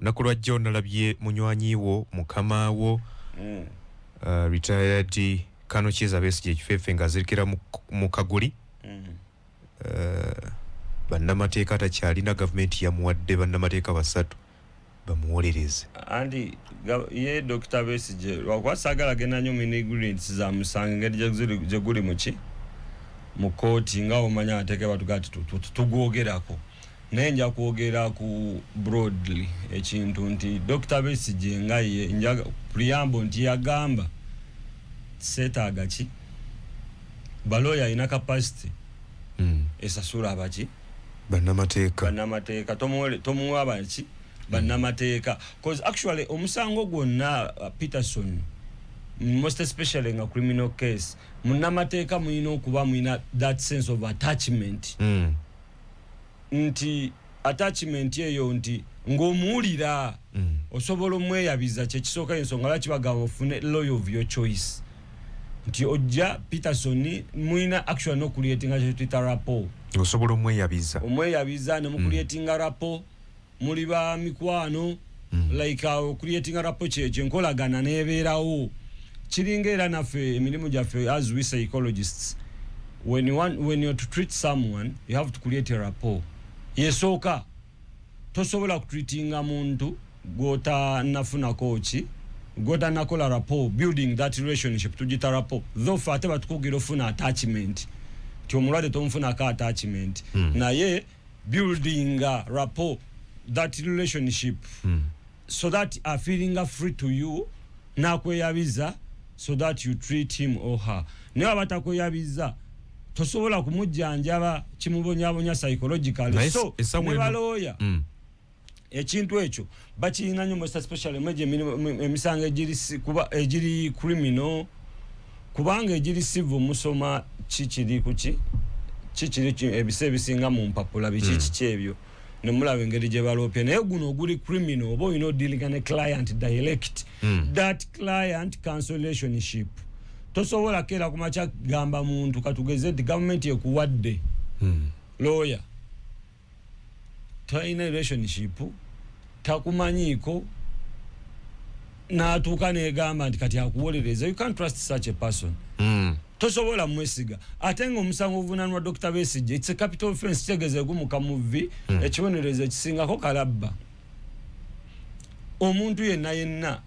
Lunaku lwajjo nalabye munywanyi wo, mukama wo, retired Colonel Kizza Besigye ekifeefe ng'azirikira mu kaguli. Bannamateeka atakyalina, gavumenti yamuwadde bannamateeka basatu bamuwolereze. Anti ye Dr Besigye, lwakuba saagala genda nnyo mu ingredients za musango, engeri gye guli muki mu kooti, nga omanya ateeka batugaa ti tugwogerako, naye nja kwogera ku broadly ekintu nti Dr Besigye nga ye preamble nti yagamba seetaaga ki balooya, alina capacity esasula abaki? Bannamateeka. Bannamateeka. Tomuwa baki? Bannamateeka, cause actually omusango gwonna, Peterson, most especially nga criminal case, munnamateeka mulina okuba mulina that sense of attachment, nti attachment eyo nti ng'omuwulira, osobola omweyabiza. Kyekisooka, ensonga lwaki bagamba ofune lawyer of your choice, nti ojja Peterson mulina actually nocreatinga kyetuyita rapport. Osobola omweyabiza. Omweyabiza ne mucreatinga rapport, muli ba mikwano, like creatinga rapport kyekyo enkolagana nebeerawo. Kiringa era naffe emirimu gyaffe as we psychologists, when you're to treat someone, you have to create a rapport. Yesooka tosobola kutreatinga muntu gwotanafunako ki, gwotanakola rapport, building that relationship, tugita rapport, though fe ate batukugira ofuna attachment, nti omulwadde tomufunako attachment, naye building a rapport, that relationship, so that are feeling free to you nakweyabiza, so that you treat him or her. Naye aba takweyabiza, tosobola kumujjanjaba, kimubonyabonya psychologically. Naye so essaawa ne eno- balooya ekintu ekyo bakirina nnyo, most especially mwegyo emisango egiri kuba egiri criminal, kubanga egiri civil musoma kikiri kuki kikiri ebisa ebisinga mu mpapula biki, kiki ebyo nemulaba engeri gye baloopye. Naye guno oguli criminal, oba olina odealinga ne client direct, that client counsel relationship. Tosobola keera kumakya gamba muntu, katugeze nti gavumenti ekuwadde lawyer, talina relationship, takumanyiiko, n'atuuka negamba nti kati akuwolereza. You can't trust such a person. Tosobola mwesiga, ate nga omusango oguvunanwa Dr Besigye, it's a capital offense, kitegeeza egumuka mu vi, ekibonerezo ekisingako kalabba. Omuntu yenna yenna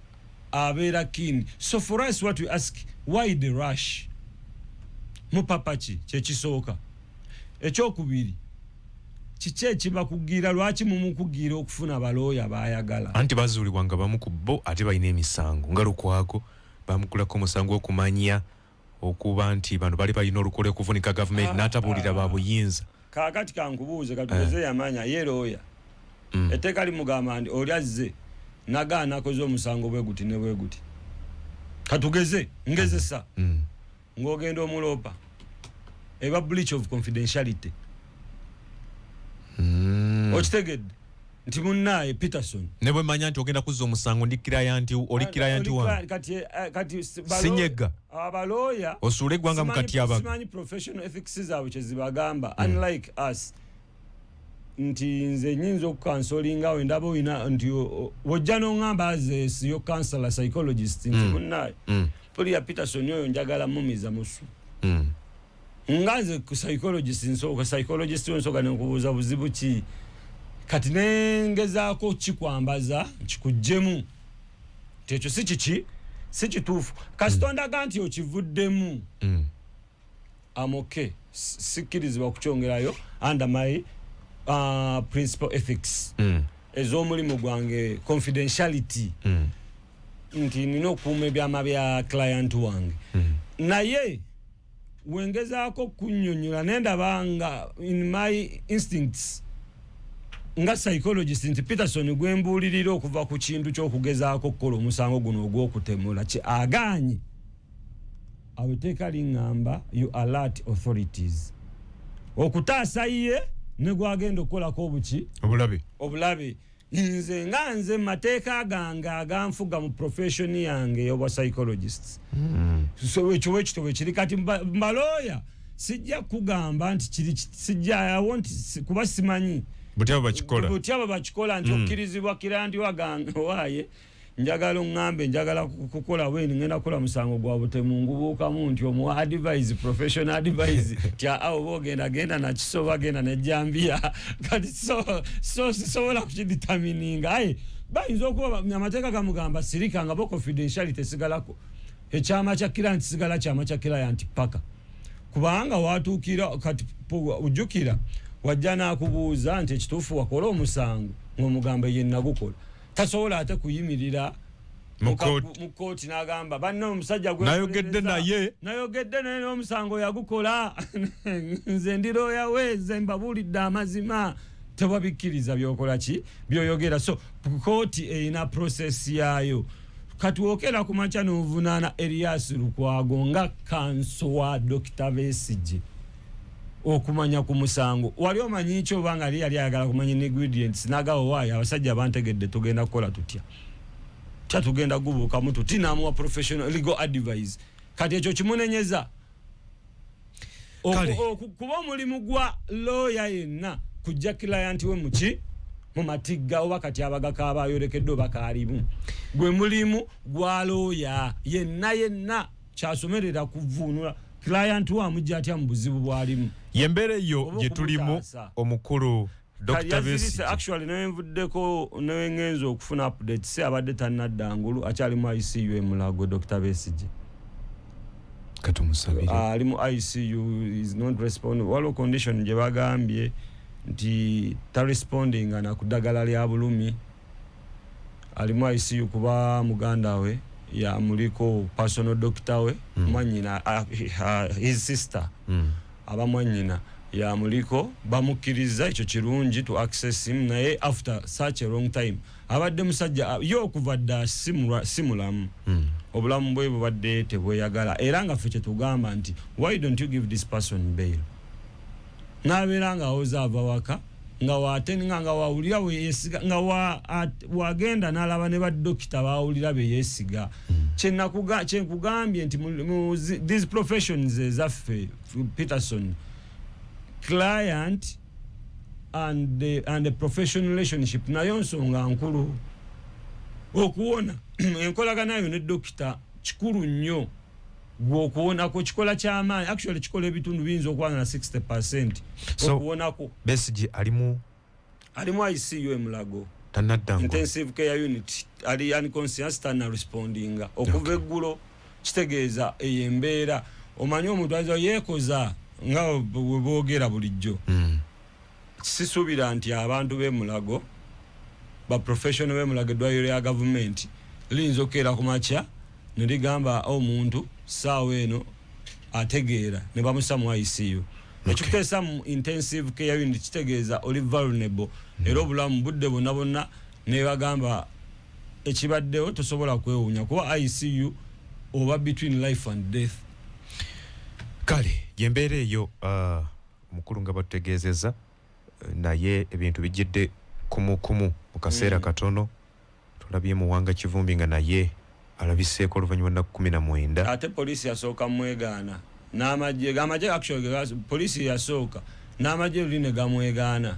abeera keen. So for us, what we ask, why the rush? Mupapa ki? Kyekisooka. Ekyokubiri, kiki ekibakugira? Lwaki mumukugira okufuna balooya bayagala? Anti bazuulibwa nga bamu ku bo ate balina emisango, nga Lukwago bamukulako omusango okumanya okuba nti bano bali balina olukola okuvunika gavumenti, n'atabuulira ba buyinza. Kaakati kankubuuze, katugeze yamanya ye looya, etteeka limugamba nti oli azze nagaana akoze omusango bwe guti ne bwe guti, katugeze ngezesa, ng'ogenda omuloopa, eba breach of confidentiality. Okitegedde nti munnaaye Peterson, ne bwe manya nti ogenda kuzza omusango, ndi client, oli client wange. Kati Sinyega. Abalooya Osuule eggwanga mu katyabaga. Simanyi professional ethics zaabwe kyezibagamba, unlike us, nti nze nyinza okucounselinga we ndaba olina nti wojja n'oŋŋamba as your counselor psychologist nti munnaye, pulira Peterson, oyo njagala mumiza musu, nga nze ku psychologist nsooka, psychologist we nsooka nenkubuuza buzibu ki, kati nengezaako kikwambaza nkikuggyemu nti ekyo si kiki, si kituufu. Kasita ondaga nti okivuddemu, amoke sikkirizibwa kukyongerayo under my principal ethics ez'omulimu gwange, confidentiality, nti nina okukuuma ebyama bya client wange. Naye wengezaako kunnyonnyola nendaba nga in my instincts nga psychologist nti Peterson gwembuulirira okuva ku kintu ky'okugezaako okukola omusango guno ogw'okutemula ki agaanye, awo etteeka liŋŋamba you alert authorities okutaasa ye ne gwagenda okukolako obuki? Obulabe. Obulabe. Nze nga nze mateeka gange aganfuga mu profession yange ey'obwa psychologists, so ekyo bwekito bwe kiri. Kati mbalooya sijja kugamba nti kiri sijja, I want kuba simanyi. Butya bakikola? Butya bwe bakikola nti okkirizibwa client wagange, waaye njagala oŋŋambe, njagala kukola bweni, ngenda kukola musango gwa butemu, ngubuukamu nti omuwa advice, professional advice, ti aa, oba ogenda genda nakisoba, genda nejambiya. Kati so sisobola kukidetermininga, aye bayinza okuba amateeka gamugamba sirika nga bo confidentiality esigalako. Ekyama kya client sigala kyama kya client paka kubanga watuukira. Kati ojjukira wajja n'akubuuza nti ekituufu wakola omusango, ng'omugamba ye nagukola, tasobola ate kuyimirira mu kooti. Mu kooti n'agamba banne omusajja gwe Nayogedde naye. Nayogedde naye n'omusango yagukola, nze ndi looya we, nze mbabuulidde amazima. Tebabikkiriza byokola ki byoyogera. So kooti erina process yaayo. Kati wokera ku makya n'ovunaana Erias Lukwago nga counsel wa Dr Besigye okumanya ku musango, wali omanyi ki oba nga ali yali ayagala kumanya ingredients nagawo, waayo abasajja bantegedde, tugenda kukola tutya, tya tugenda gubuukamu tuti, namuwa professional legal advice. Kati ekyo kimunenyeza. Kale. Kuba omulimu gwa looya yenna kujja client we muki mu matigga oba kati abaga kaba ayolekedde oba kaalimu, gwe mulimu gwa looya yenna yenna kyasomerera kuvuunula client we amujja atya mu buzibu bwalimu. Yembeera eyo Oba gye tulimu. okumutaasa. Omukulu Dr Yazirise. Besigye Actually nenvuddeko nengenza okufuna updates, abadde tannadda ngulu, akyali mu ICU emulago Dr Besigye. Katumusabire. Ali mu ICU, is not responding. Waliwo condition gye bagambye nti tarespondinga na ku ddagala lya bulumi. Ali mu ICU kuba muganda we yamuliko, personal doctor we, mwanyina, his sister, aba mwanyina yamuliko. Bamukkiriza, ekyo kirungi, to access him, naye after such a long time. Abadde musajja ye okuva dda si mulamu. Obulamu bwe bubadde tebweyagala, era nga ffe kyetugamba nti why don't you give this person bail, n'abeera nga awoza ava waka nga wateninga nga wawulira weyesiga nga wagenda n'alaba ne badokita bawulira beyeesiga. Kyenkugambye nti mu these professions ezaffe, Peterson, client and the professional relationship nayo nsonga nkulu. Okuwona enkolagana yo ne dokita kikulu nnyo gwe okuwonako kikola kyamaanyi. Actually kikola ebitundu biyinza okuba nga na 60% So- okuwonako. Besigye alimu Ali mu ICU emulago. Tanadda ngulu. Intensive care unit, ali unconscious, tana respondinga okuva eggulo. Kitegeeza eyo embeera omanyi omuntu ayinza yeekoza nga bwe boogera bulijjo. Sisuubira nti abantu b'emulago, baprofessional b'emulago, eddwaliro lya gavumenti liyinza okukeera ku makya ne ligamba omuntu saawa eno ategeera ne bamusa mu ICU. Ekikuteesa mu intensive care unit kitegeeza oli vulnerable, era obulamu budde bwonna bwonna nebagamba ekibaddewo tosobola kwewuunya kuba ICU oba between life and death. Kale yembeera eyo, omukulu nga batutegeezezza, naye ebintu bijjidde kumukumu mu kaseera katono. Tulabye Muwanga Kivumbi nga naye alabiseeko oluvannyuma nnaku 19. Ate poliisi yasooka mwegaana n'amagye. Amagye actually poliisi yasooka n'amagye luli ne gamwegaana.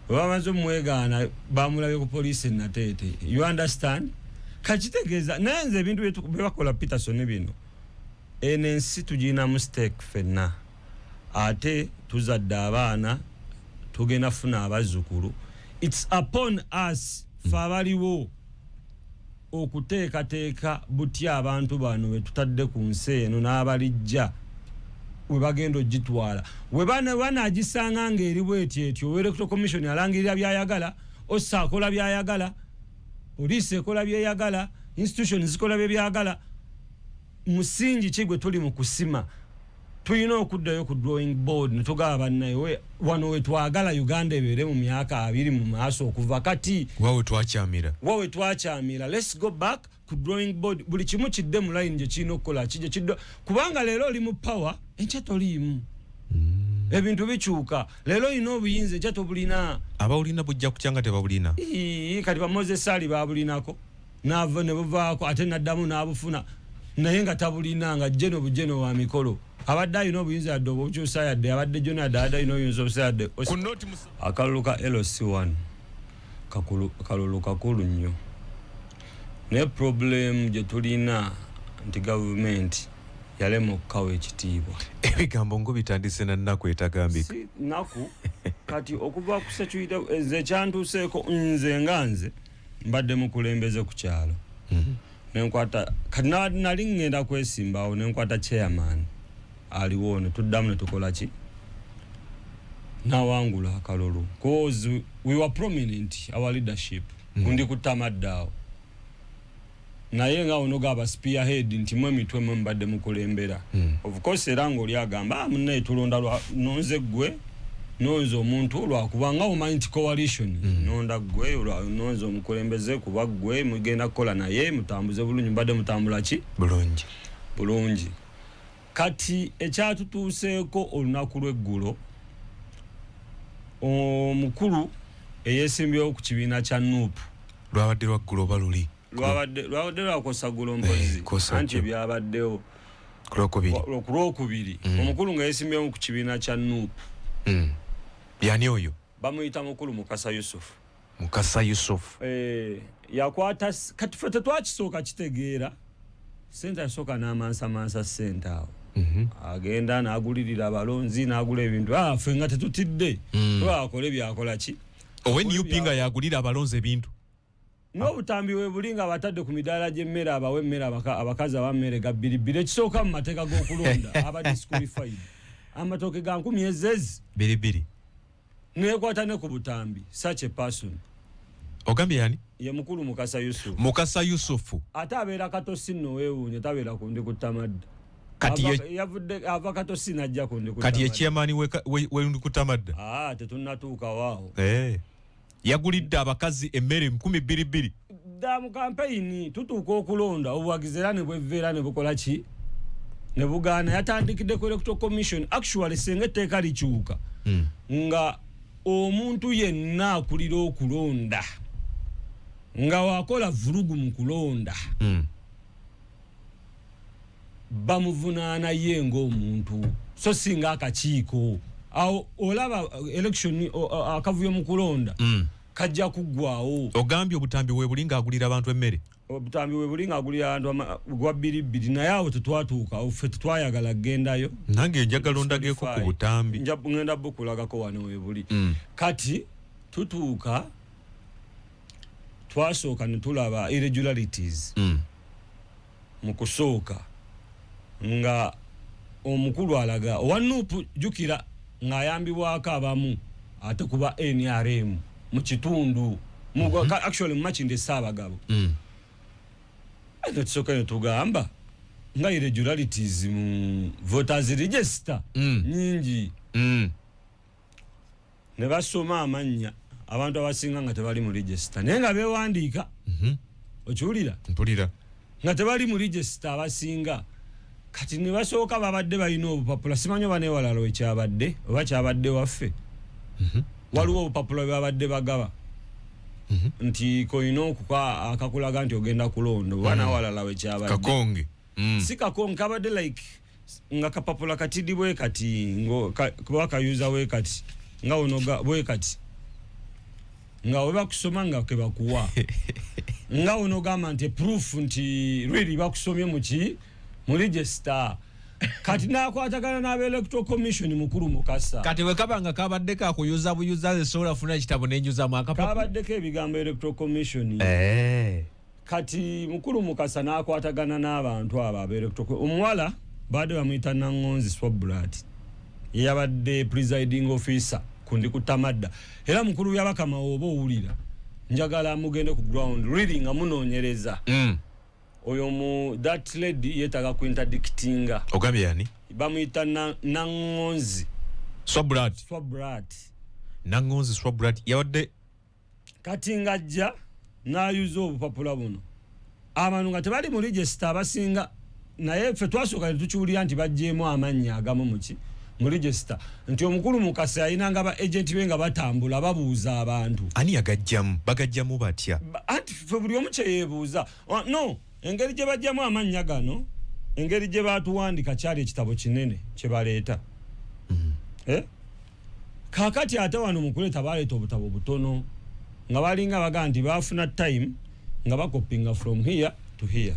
Bwe bamaze omwegaana bamulabye ku poliisi enateete, you understand? Kakitegeeza naye nze ebintu bye bakola, Peterson, bino eno ensi tugirinamu stake ffenna, ate tuzadde abaana, tugenda funa abazzukulu. It's upon us fe abaliwo okuteekateeka butya abantu bano be tutadde ku nsi eno n'abalijja we bagenda ogitwala we banaagisanga ng'eri bweti etyo. Electoral Commission alangirira byayagala, ossa akola byayagala, poliisi ekola byeyagala, institution zikola byebyagala. Musingi ki gwe tuli mu kusima? Tulina okuddayo ku drawing board netugaba bannaye wano wetwagala Uganda ebeere mu myaka 20 mu maaso okuva kati. Wawe twakyamira. Wawe twakyamira. Let's go back ku drawing board, buli kimu kidde mu line gye kirina okukola kijje kidde, kubanga leero oli mu power, enkya toliimu. Ebintu bikyuka. Leero olina obuyinza, enkya tobulina. Abawulina bujja kutya nga tebabulina. Ii, kati ba Moses Ali babulinako nava ne buvaako, ate naddamu n'abufuna naye nga tabulina, nga jeno bujeno wa mikolo. Abadde alina obuyinza yadde obukyusa yadde abadde jona yadde abadde alina obuyinza obusa yadde. Akalulu ka LC1 kalulu kakulu nnyo, naye problem gye tulina nti gavumenti yalema okukawa ekitiibwa. Ebigambo ngo bitandise na nnaku etagambika. Si nnaku kati okuva ku security nze kyantuuseeko, nze nga nze mbadde mukulembeze ku kyalo, nenkwata kati nali ŋŋenda kwesimbawo, nenkwata chairman aliwo, ne tuddamu ne tukola ki, nawangula akalulu cause we were prominent, our leadership kundi kutamadde awo, naye nga ono gaba spearhead nti mwe mitwe mwe mbadde mukulembera. Of course era ng'oli agamba, ah, munnaye tulonda lwa nonze ggwe, nonze omuntu lwakubanga omanyi nti coalition nonda ggwe, nonze omukulembeze kuba ggwe mugenda kukola naye mutambuze bulungi, mbadde mutambula ki? Bulungi. Bulungi. Kati ekyatutuuseeko olunaku lw'eggulo, omukulu eyeesimbyewo ku kibiina kya NUP. Lwabadde lwaggulo oba luli? Lwabadde lwakosa ggulo mpozi. Kosa anti jjo. Byabaddewo ku lwokubiri. Ku lwokubiri, omukulu nga yeesimbyewo ku kibiina kya NUP. Yani oyo? Bamuyita mukulu Mukasa Yusufu. Mukasa Yusufu. Yakwata kati ffe tetwakisooka kitegeera, sente yasooka n'amansamansa sente awo, agenda n'agulirira abalonzi n'agula ebintu. Ah, ffe nga tetutidde, twakole byakola ki. Owe NUP nga yagulira abalonzi ebintu. N'obutambi we buli nga batadde ku midaala gy'emmere, abawa emmere abakazi abammere ga bbiribbiri. Ekisooka mu mateeka g'okulonda aba disqualified. Amatooke ga nkumi ezezi bbiri bbiri. Nekwata ne ku butambi such a person. Ogambye yani? Ye mukulu Mukasa Yusufu. Mukasa Yusufu. Ate abeera Katosi nno, weewuunye tabeera kundi kutamadda. Kati Yavudde ava Katosi najja kundi. Kati ye chairman we kutamadda? Ah, tetunnatuuka waawo. Eh. Yagulidde abakazi emmere 2,000. Dda mu kampeyini tutuuka okulonda, obuwagizi era ne bweveera ne bukola ki, ne bugaana. Yatandikidde ku Electoral Commission. Actually singa etteeka likyuka nga omuntu yenna akulira okulonda nga wakola vulugu mu kulonda, bamuvunaana ye ng'omuntu so singa akakiiko. Awo olaba election akavuyo mu kulonda kajja kuggwawo. Ogambye obutambi webuli ng'agulira abantu emmere. Obutambi we buli ng'agulira abantu gwa bbiri bbiri, naye awo tetwatuuka, ffe tetwayagala kugendayo. Nange njagala ondageko ku butambi. Ngenda bukulagako wano webuli. Kati tutuuka, twasooka ne tulaba irregularities. Mu kusooka nga omukulu alaga owa NUP, jjukira ng'ayambibwako abamu ate kuba NRM mu kitundu actually mu Makindye Ssaabagabo. Ate tusooka ne tugamba nga irregularities mu voters register nyingi. Ne basoma amannya, abantu abasinga nga tebali mu register naye nga bewandiika. Okiwulira? Mpulira. Nga tebali mu register abasinga. Kati ne basooka babadde balina obupapula, simanyi oba newalala wekyabadde oba kyabadde waffe. Waliwo obupapula bwe babadde bagaba nti koyina okuka akakulaga nti ogenda kulonda oba nawalala wekyabadde. Kakonge. Si kakonge, kabadde like nga kapapula katidi bwe kati kuba kayuza bwe kati nga onoga bwe kati nga we bakusoma nga kebakuwa nga onogamba nti proof nti really bakusomye muki, mu register. Kati nakwatagana n'aba Electoral Commission, mukulu Mukasa. Kati bwe kaba nga kabadde kakuyuza buyuza, nze sobola funa ekitabo nenjuzamu akapapula? Kabaddeko ebigambo Electoral Commission. Kati mukulu Mukasa n'akwatagana n'abantu abo aba Electoral. Omuwala baadde bamuyita Nangonzi Swabrat, yeyabadde presiding officer kundi kutamadda. Era mukulu Byabakama, oba owulira, njagala mugende ku ground really nga munoonyereza. Oyo mu that lady yeetaaga ku interdictinga. Ogambye yani? Bamuyita Nangonzi. Swabrat. Swabrat. Nangonzi Swabrat yabadde. Kati ng'ajja n'ayuza obupapula buno, abantu nga tebali mu register abasinga, naye ffe twasooka ne tukiwulira nti baggyemu amannya agamu muki, mu register, nti omukulu Mukasa yayinanga ba agent be nga batambula babuuza abantu. Ani yagajjamu? Bagajjamu batya? Anti ffe buli omu kyeyeebuuza. Oh, no engeri gye bajjamu amannya gano. Engeri gye batuwandika, kyali ekitabo kinene kye baleeta. Eh? Kaakati ate wano mu kuleeta baleeta obutabo butono, nga balinga bagaa nti bafuna time nga bakopinga from here to here.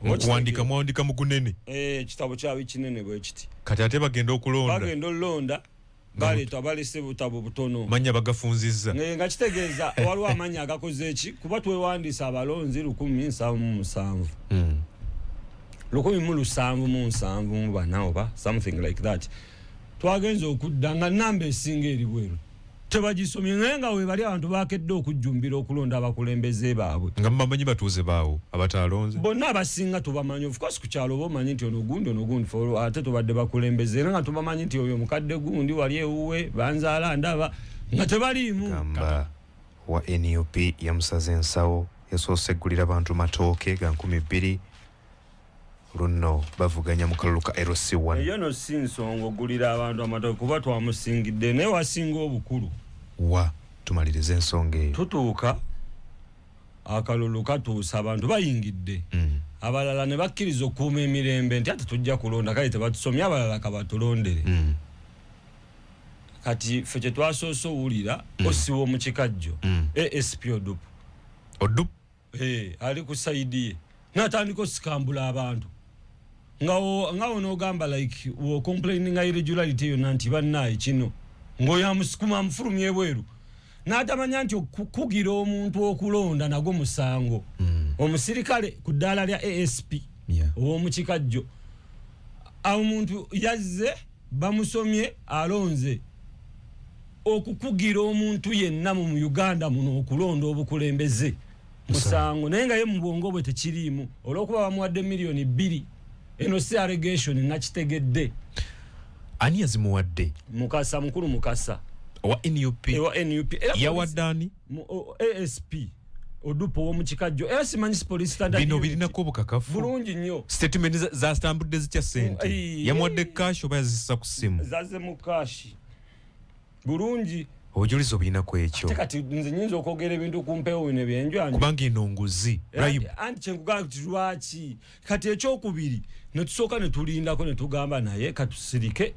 Mukuwandika mwawandika mugunene. Eh, ekitabo kyali kinene bwe kiti. Kati ate bagenda okulonda, bagenda olonda, baleeta balese butabo butono. Manya bagafunzizza. Nga kitegeeza waliwo amannya agakoze eki, kuba twewandiisa abalonzi 1,077, 1,774 oba something like that. Twagenza okudda nga namba esinga eri bweru, tebagisomye, naye nga webali abantu bakedde okujjumbira okulonda abakulembeze baabwe. Nga mubamanyi batuuze baawo abatalonze? Bonna abasinga tubamanyi. Of course, ku kyalo oba omanyi nti ono gundi, ono gundi, ate tubadde bakulembeze era nga tubamanyi nti oyo mukadde gundi wali ewuwe banzaala, ndaba nga tebaliimu. Gamba wa NUP yamusaze ensawo, yasoose eggulira bantu matooke ga 2000, luno bavuganya mu kalulu ka LC1. Eyo no si nsonga ogulira abantu amatooke, kuba twamusingidde, naye wasinga obukulu. Wa tumalirize ensonga eyo. Tutuuka akalulu katuusa, abantu bayingidde, abalala ne bakkiriza okukuuma emirembe nti ate tujja kulonda, kale tebatusomye, abalala kabatulondere. Kati ffe kyetwasoose owulira, osiwa omukikajjo, ASP Odupu. Odupu. Eh, ali ku side ye natandika osikambula abantu, nga wonoogamba like wo complaininga irregularity yonna nti bannaaye kino, ng'oyo amusikuma amufulumya ebweru, n'atamanya nti okukugira omuntu okulonda nagwo musango. Omusirikale ku ddaala lya ASP ow'omukikajjo, omuntu yazze bamusomye alonze. Okukugira omuntu yenna mu Uganda muno okulonda obukulembeze musango, naye nga ye mu bwongo bwe tekiriimu, olw'okuba bamuwadde 2 miliyoni. Eno si allegation, nakitegedde. Ani yazimuwadde? Mukasa, mukulu Mukasa. Owa NUP? Ewa NUP. Era Yawadde ani? ASP Odupo ow'omukikajjo, era simanyi si police standard Bino unit. birinako obukakafu? Bulungi nnyo. Statement zatambudde zitya sente? Ai, Yamuwadde cash oba yazissa ku ssimu? Zaze mu cash, bulungi. Obujulizi obuyinaku ekyo? Ate kati nze nyinza okwogera ebintu ku mpewo bino ebyenjwanju? Kubanga eno nguzi, bribe. Anti kyenkugamba nti lwaki kati ekyokubiri netusooka netulindako, netugamba naye katusirike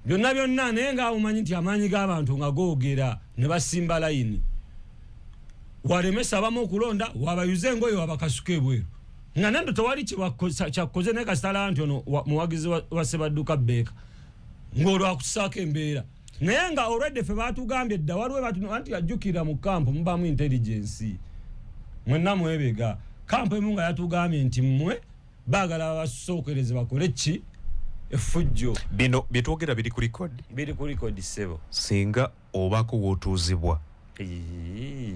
byonna byonna, naye nga omanyi nti amaanyi g'abantu nga googera, ne basimba layini, walemesa abamu okulonda, wabayuza engoye, wabakasuka ebweru, nga nando tewali kyakoze, naye kasitala nti ono muwagizi wa Sebadduka Beeka, ng'olwakusaako embeera, naye nga olwedde ffe batugambye dda waliwo anti ajjukira mu kampu mubamu intelligence, mwenna mwebega kampu emu nga yatugambye nti mmwe baagala babasookereze bakole ki, effujjo. Bino byetwogera biri ku record? Biri ku record, ssebo. Singa obaako wootuuzibwa,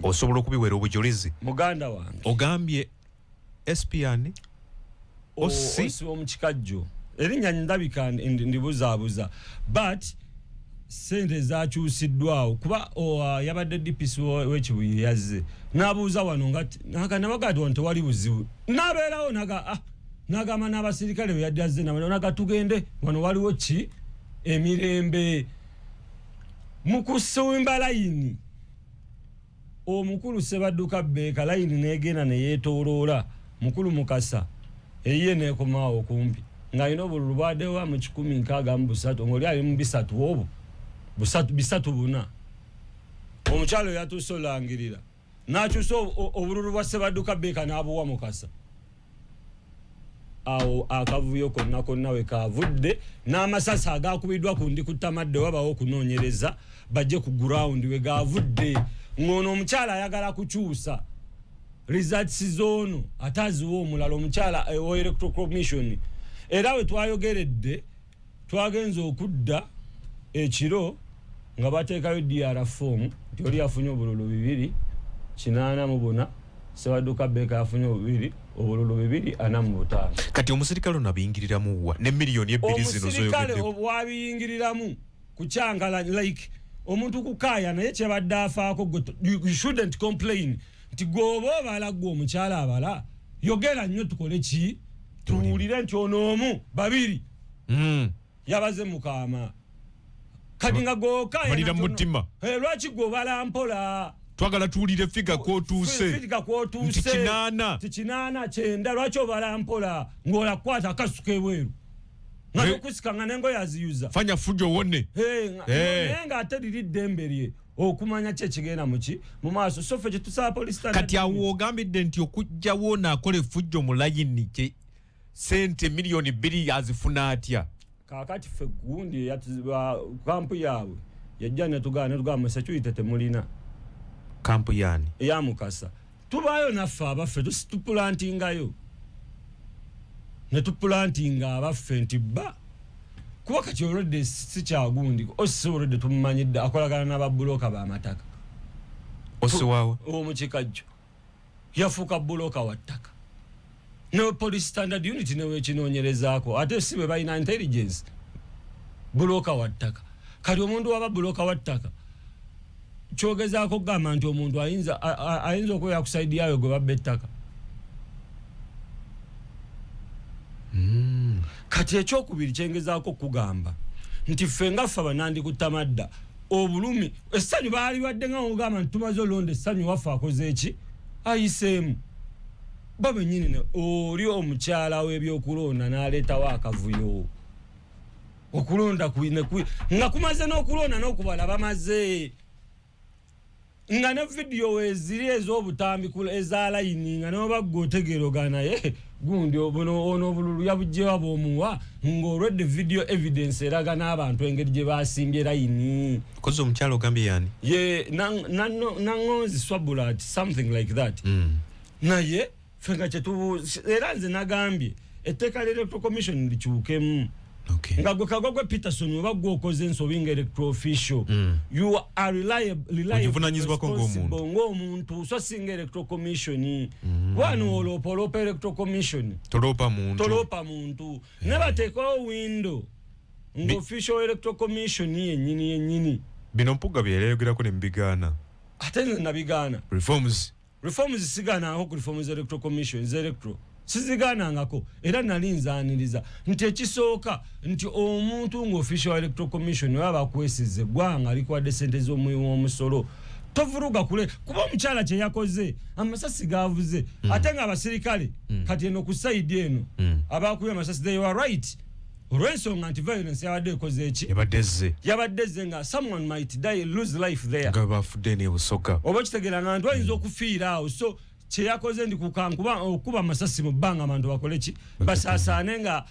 osobola okubiweera obujulizi? Muganda wange. Ogambye SP ani? Ossi? Ossi omukikajjo, erinnya ndabika ndibuzaabuza, but sente zakyusiddwawo kuba yabadde DPC w'Ekibuye, yazze n'abuuza wano nga nabaga nti wano tewali buzibu, n'abeerawo naga n'agamba n'abasirikale bwe yadde azze nabo, naga tugende wano waliwo ki, emirembe. Mu kusimba layini, omukulu Sebadduka Beeka layini negenda neyeetooloola, mukulu Mukasa eyiye nekomaawo kumpi, ng'alina obululu bwaddewa mu 163, ng'oli ali mu bisatu, obwo busatu, bisatu buna. Omukyalo yatuuse olangirira n'akyusa obululu bwa Sebadduka Beeka n'abuwa Mukasa. Awo akavuyo konna konna we kavudde, n'amasasi agakubiddwa ku ndi kutamadde, wabawo okunoonyereza bajje ku ground we gavudde, ng'ono omukyala ayagala kukyusa results z'ono ate aziwa omulala omukyala wa Electoral Commission. Era we twayogeredde, twagenze okudda ekiro nga bateekayo DR form nti oli yafunye obululu 284, Sebaduka Beka yafunye obubiri obululu 245. Kati omusirikale ono abiyingiriramu wa ne 2 miliyoni zino? Omusirikale zoyogeddeko. Wabiyingiriramu kukyankala, like omuntu kukaaya, naye kyebadde afaako gwe you shouldn't complain nti gweoba obala, gwe omukyala abala, yogera nnyo tukole ki, tuwulire nti ono omu babiri yabaze mukama. Kati nga gwokaaya Balira mu mutima. Lwaki gwe obala mpola? Twagala tuwulire figure kwotuuse. Figure kwotuuse. Nti 8. Nti 8, 9. Lwaki obala mpola ng'olakwata akasuka ebweru nga nokusika nga nengoye aziyuza? Fanya fujo wone. Naye ng'ate liri ddembe lye okumanya ki ekigenda muki mu maaso. So ffe kyetusaba police standard Kati awo ogambidde nti okugjawo naakola effujjo mu layini, kye sente 2 miliyoni azifuna atya? Kaakati ffe gundi kampu yaabwe yajja netugamba, netugamba security temulina. Kampu yani? Eyamukasa. Tubaayo naffe abaffe, tupulantingayo, netupulantinga abaffe nti ba kuba kati olwedde si kyagundi osi, olwedde tumumanyidde akolagana n'ababuloka b'amataka. Osiwawa? Omukikajjo yafuuka buloka wa ttaka ne police standard unit newekinoonyerezaako, ate si bwe balina intelligence. Buloka wa ttaka. Kati omuntu waba buloka wa ttaka, kyogezaako okugamba nti omuntu ayinza ayinza okubeera ku side yawe gwe babba ettaka. Kati ekyokubiri kyengezaako okugamba nti ffe nga ffe abanandikutamadda obulumi, essanyu baali badde nga ogamba nti tumaze olonda, essanyu waffe akoze eki, ayiseemu bo bennyini oli omukyala w'ebyokulonda n'aleetawo akavuyo. Okulonda nga kumaze n'okulonda n'okubala bamaze, nga ne vidiyo weeziri ez'obutambi eza layini, nga nobagga otegeera ogaa naye gundi buno ono obululu yabugyewa bw'omuwa, ng'olwedde video evidence eraga n'abantu engeri gye basimbye layini. Kozi omukyala ogambye yani? Ye Naŋŋonzi Swabulat, something like that. Naye ffe nga kyetubuuza, era nze nagambye etteeka ly'electoral commission likyukemu. Nga gwe Kagogwe Peterson oba gwe okoze ensobi nga electoral official, you are reliable, Ogivunanyizibwako ng'omuntu. responsible ng'omuntu, so singa electoral commission. Wano oloopa, oloopa electoral commission. Toloopa muntu. Toloopa muntu. Ne bateekawo window nga official electoral commission yennyini yennyini. Bino Mpuga byeyayogerako ne mubigaana. Ate nze nabigaana. Reforms. Reforms sigaanangako ku reforms electoral commission electoral sizigaanangako, era nali nzaaniriza nti ekisooka nti omuntu nga official electoral commission oba bakwesize eggwanga likuwadde sente z'omuwi w'omusolo, tovuruga kule kuba omukyala kye yakoze, amasasi gavuze ate nga abasirikale kati eno ku side eno abakubye amasasi, they were right, olw'ensonga nti violence yabadde ekoze eki? Yabadde ezze. Yabadde ezze nga someone might die, lose life there. Nga bafudde nebusoga. Oba okitegeera nga nti oyinza okufiira awo. So kyeyakoze ndi kukankuba okuba amasasi mu bbanga abantu bakole ki, basaasaane, nga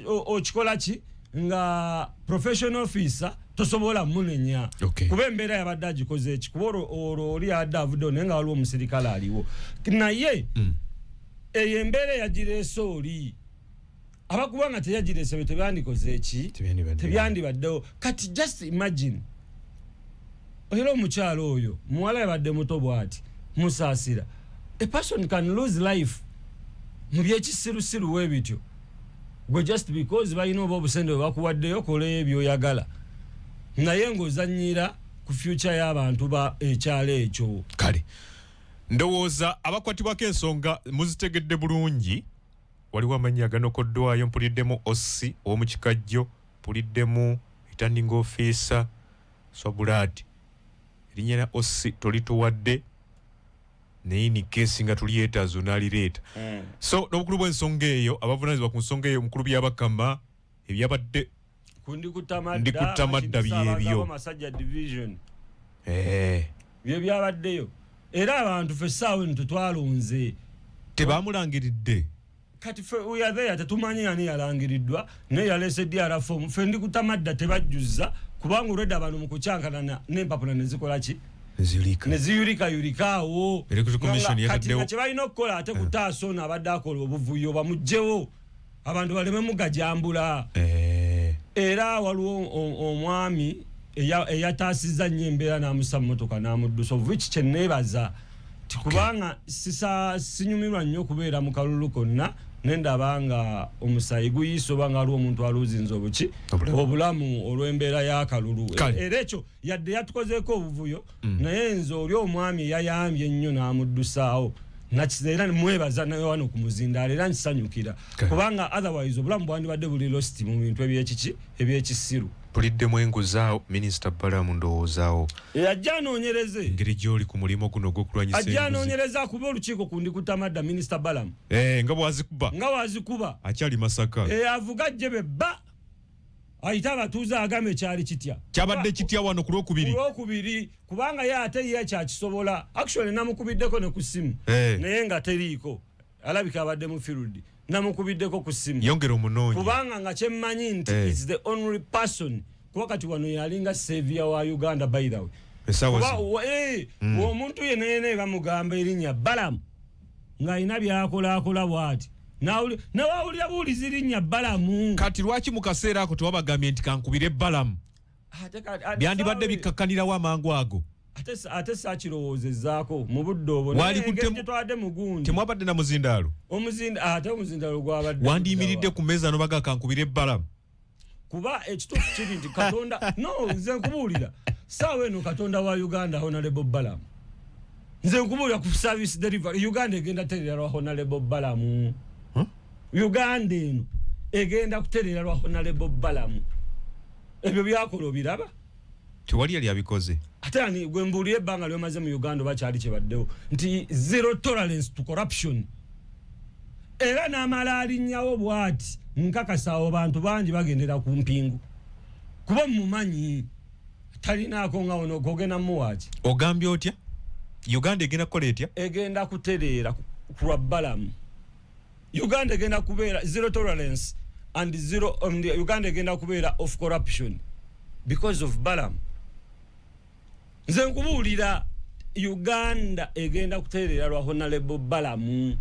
okikola ki nga professional officer tosobola munenya. Kuba embeera yabadde agikoze eki, kuba olwo oli yabadde avuddewo naye nga waliwo omusirikale aliwo naye. Eyo embeera eyagireese oli abakuba nga teyagireese bwe tebyandikoze eki? Tebyandibaddewo. Tebyandibaddewo. Kati just imagine, era omukyalo oyo muwala yabadde muto bwati, musaasira. A person can lose life mu byekisirusiru webityo gwe just because balina oba obusente bwe bakuwaddeyo, kola ebyoyagala, naye ng'ozanyira ku future y'abantu ba ekyalo ekyo. Kale ndowooza abakwatibwako ensonga muzitegedde bulungi. Waliwo amannya aganokoddwayo, mpuliddemu OC ow'omukikajjo, mpuliddemu returning officer Swabulati. Erinnya lya OC tolituwadde, naye ni case nga tulyetaazo n'alireeta. So n'obukulu bw'ensonga eyo, abavunanyizibwa ku nsonga eyo, omukulu Byabakama, ebyabadde Ndikutamadda Ndikutamadda byebyo. Masajja division. Eh, bye byabaddeyo, era abantu ffe essaawa eno tetwalonze. Tebamulangiridde. Kati ffe we are there, tetumanyi ani yalangiriddwa, naye yaleese DR form. Ffe Ndikutamadda tebajjuza, kubanga olwedde abantu mu kukyankalana n'empapula ne zikola ki? Neziyulika. Ne ziyulikayulika awo. Electoral Commission Nga kati yataddewo- nga kye balina okukola ate kutaasa ono abadde akola obuvuyo, bamugjewo abantu baleme mugajambula. Eh, era waliwo omwami eyataasizza nnyo embeera n'amussa mu motoka n'amuddusa, of which kyeneebaza ti kubanga sinyumirwa nnyo okubeera mu kalulu konna nendaba nga omusaayi guyiise oba nga waliwo omuntu aluuzinze obuki? Obulamu. Obulamu olw'embeera y'akalulu. Kale. Era ekyo yadde yatukozeeko obuvuyo, naye nze oli omwami eyayambye ennyo n'amuddusaawo era mwebaza naye wano ku muzindaalo, era nkisanyukira Kale. kubanga otherwise obulamu bwandibadde buli lost mu bintu ebyekiki, ebyekisiru. Puliddemu enguzaawo Minisita Balamu ndowoozaawo. Ajja anoonyereze. Engeri gy'oli ku mulimu guno ogw'okulwanyisa enguzi. Ajja anoonyereze akuba olukiiko ku Ndikutamadda Minisita Balamu. Nga bw'azikuba. Nga bw'azikuba. Akyali Masaka. Avuga ajjebe bba. Ayite abatuuze agambe kyali kitya. Kyabadde kitya wano ku Lwokubiri. Ku Lwokubiri kubanga ye ate ye kyakisobola. Actually namukubiddeko ne ku ssimu. Naye nga teriiko. Alabika abadde mu field. Namukubiddeko ku ssimu. Yongera omunoonye. Kubanga nga kyemmanyi nti is the only person. Kuba kati wano yalinga savior wa Uganda by the way. Omuntu yenna yenna bamugamba erinnya Balamu ng'alina by'akolaakola bw'ati. Nawawulira buwulizi erinnya Balamu. Kati lwaki mu kaseera ako tewabagambye nti kankubire Balamu? Byandibadde bikkakkanirawo amangu ago. Ate saakirowoozezzaako mu budde obwo. Twadde mugundi. Temwabadde na muzindaalo? Ate omuzindaalo gwabadde. Wandiyimiridde ku mmeeza n'obaga kankubire Balamu. Kuba ekituufu kiri nti Katonda no nze nkubuulira saawa eno Katonda wa Uganda Honorable Balamu. Nze nkubuulira ku service delivery Uganda egenda kutereera lwa Honorable Balamu. Uganda eno egenda kutereera lwa Honorable Balamu. Ebyo byakola obiraba? Tewali yali abikoze. Ate ani gwe mbuulira ebbanga ly'omaze mu Uganda oba kyali kibaddewo nti zero tolerance to corruption. Era n'amala alinnyawo bw'ati nkakasa abo bantu bangi bagendera ku mpingu. Kuba mumanyi talinaako nga ono kogenda muwaaki. Ogambye otya? Uganda egenda kukola etya? Egenda kutereera ku lwa Balamu. Uganda egenda kubeera zero tolerance and zero Uganda egenda kubeera of corruption because of Balamu. Nze nkubuulira Uganda egenda kutereera lwa Honorable Balamu.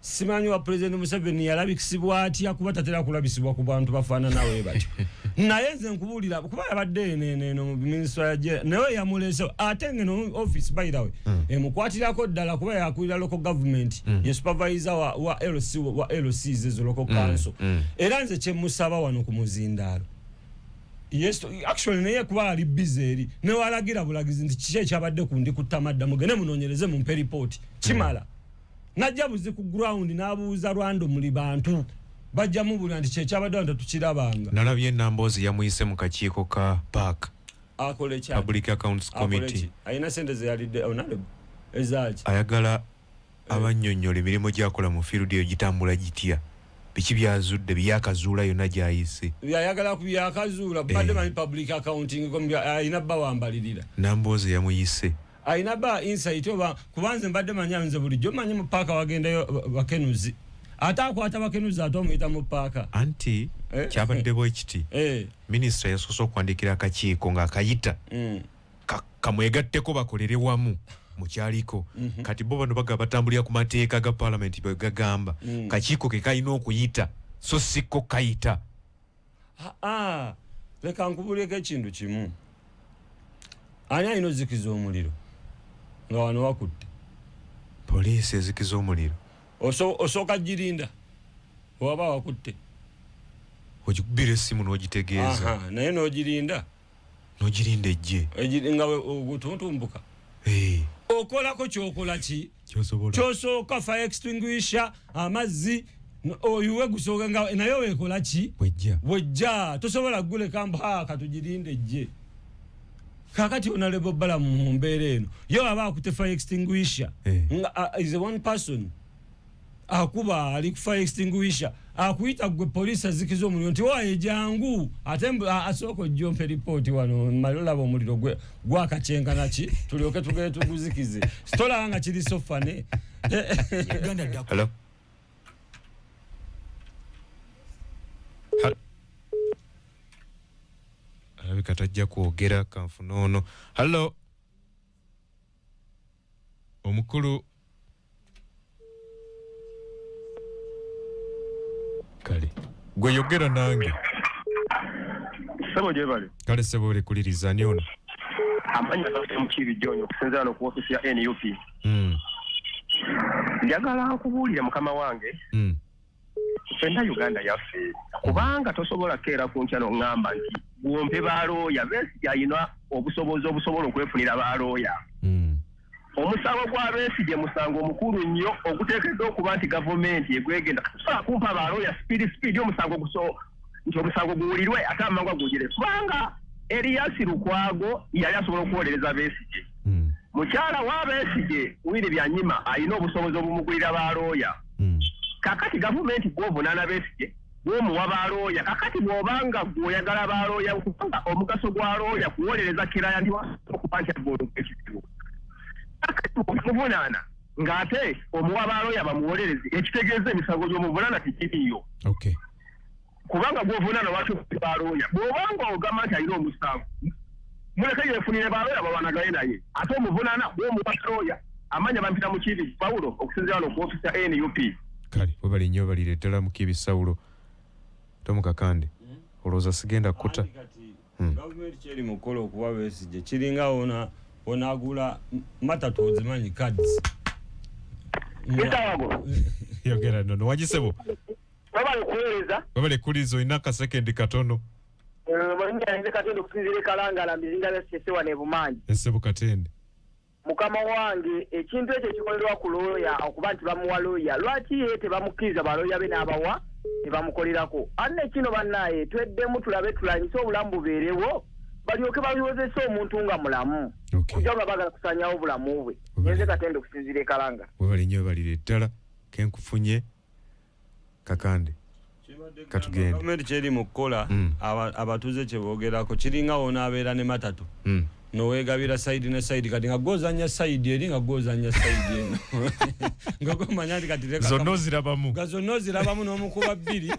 Simanyi wa President Museveni yalabikisibwa atya kuba tatera kulabisibwa ku bantu bafaanana we batyo. Naye nze nkubuulira kuba yabadde eno mu minisitule ya naye yamuleese ate ngeno office by the way emukwatirako ddala kuba yakulira local government ye supervisor wa LC wa LCs ezo local council. Era nze kye musaba wano ku muzindaalo. Yes, actually naye kuba ali busy eri ne walagira bulagizi nti kiki ekyabadde ku Ndikutamadda mugende munoonyereze mumpe report kimala. Najja buzi ku ground n'abuuza Rwanda muli bantu bajja mubulira nti kyekyabadde wano tukirabanga. Nalabye Namboozi yamuyise mu kakiiko ka PAC. Akole ki? Public Accounts Committee. Alina ssente ze yalidde Honorable ezaaki? Ayagala abannyonnyola emirimu gy'akola mu field eyo gitambula gitya. Biki byazudde byakazuula yonna gy'ayise. Byayagala ku byakazuula badde manyi public accounting alina bba wambalirira. Namboozi yamuyise. Alina ba insight oba kubanze mbadde manya nze bulijjo manyi mu paaka wagendayo bakenuzi. Ate akwata bakenuzi ate omuyita mu paaka. Anti kyabadde bwe kiti. Minisita yasoose okuwandiikira akakiiko ng'akayita. Kamwegatteko bakolere wamu mu kyaliko. Kati bo bano bagamba batambulira ku mateeka ga paalamenti bwe gagamba. Kakiiko ke kalina okuyita so si ko kayita. Leka nkubuulireko ekintu kimu. Ani alina ozikiza omuliro? Nga wano wakutte. Poliisi ezikiza omuliro. Osooka girinda waba wakutte. Ogikubira essimu n'ogitegeeza. Naye n'ogirinda. N'ogirinda ejje. Nga ogutuntumbuka. Okolako ky'okola ki? Ky'osooka fire extinguisher, amazzi, oyiwe gusooka nga naye weekola ki? Wejja. Tosobola kuguleka mbu katugirinde ejje. Kakati Honorable Balamu mu mbeera eno ye aba akutte fire extinguisher nga is one person akuba ali ku fire extinguisher akuyita gwe poliisi azikiza omuliro nti waaye jangu ate asooka ojja ompe ripooti wano mmale olaba omuliro gwakakyenkana ki tulyoke tugere tuguzikize tolaba nga kiri so funny. Hello? Alabika tajja kwogera kanfuna ono. Hello? Omukulu kale gwe yogera nange. Ssebo gyebale. Kale ssebo olekuliriza ani ono? Amannya gaffe Mukiibi John okusinziira wano ku ofiisi ya NUP. Njagala nkubuulire mukama wange. Ffenna Uganda yaffe kubanga tosobola kukeera ku nkya n'oŋŋamba nti gwompe balooya. Besigye alina obusobozi obusobola okwefunira balooya. Omusango gwa Besigye musango omukulu nnyo oguteekeddwa okuba nti gavumenti egwegenda. Tosobola kumpa balooya speed omusango guso Nti omusango guwulirwe ate amangu agugire, kubanga Erias Lukwago yali asobola okuwolereza Besigye. Mukyala wa Besigye, Winnie Byanyima, alina obusobozi obumugulira balooya. Kakati gavumenti, gwovunaana Besigye, gwomuwa balooya. Kakati bw'obanga gweoyagala balooya, kubanga omugaso gwa looya kuwolereza client okuba nti agoloka ekizibu, kakati omuvunaana ng'ate omuwa balooya bamuwolereze, ekitegeeza emisango gy'omuvunaana tegiriiyo. Kubanga gwovunaana, lwaki balooya? Bw'obanga ogamba nti alina omusango, muleke yeefunire balooya balwanagane naye. Ate omuvunaana, gwomuwa looya. Amanya bampita Mukiibi Pawulo, okusinziira wano ku ofisi ya NUP. Kale, webale nnyo, balire ddala Mukiibi Sawulo. Tomukakande, olowooza sigenda kuta? Anti kati gavumenti kyeri mu kukola okuwa Besigye kiringa onagula matatu, ozimanyi cards. Mr. Yogera nono wagisebo. Webale kuweereza. Webale kuliza, olina akasekendi katono. Nze Katende, okusinziira e Kalangala, mbizinga bya Sesewa ne Bumangi. Ensebo Katende. Mukama wange, ekintu ekyo kikolerwa ku looya okuba nti bamuwa looya, lwaki ye tebamukkiriza balooya be n'abawa ne bamukolerako? Anne kino bannaaye tweddemu tulabe, tulanyise obulamu bubeerewo, balyoke baliwozese omuntu nga mulamu, kujja nga baagala kusaanyawo obulamu bwe. Nze Katende, okusinziira e Kalanga. Webale nnyo, webalire ddala. Kenkufunye Kakande, katugende. Gavumenti kyeri mu kukola, abatuuze kye boogerako kiringa wonaabeera ne matatu, noweegabira side ne side. Kati nga gwozanya side eri, nga gwozanya side eno, nga gomanya nti kati leka Zonna ozirabamu. Nga zonna ozirabamu, n'omukuba bbiri,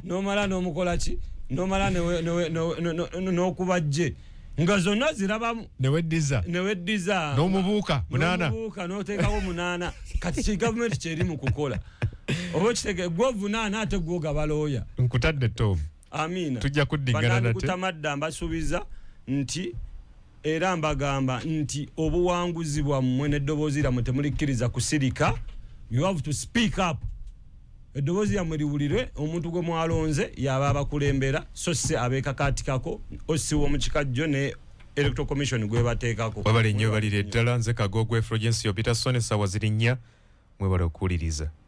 n'omala n'omukola ki, n'omala n'okuba jje, nga zonna zirabamu. Neweddiza. Neweddiza. N'omubuuka munaana. N'omubuuka n'oteekawo munaana. Kati ki gavumenti kyeri mu kukola, oba okitege, gwovunaana ate gwogaba looya. Nkutadde, Tom. Amiina. Tujja kuddingana nate. Kutamadda, mbasuubiza nti era mbagamba nti obuwanguzi bwammwe n'eddoboozi lyammwe temulikkiriza kusirika. You have to speak up, eddoboozi lyammwe liwulirwe. Omuntu gwe mwalonze yaba abakulembera, so si abeekakaatikako osiwa omukikajjo ne Electoral Commission gwebateekako. Webale nnyo, balire ddala. Nze Kagogwe Florence Peterson. Essaawa ziri 4. Mwebale okuwuliriza.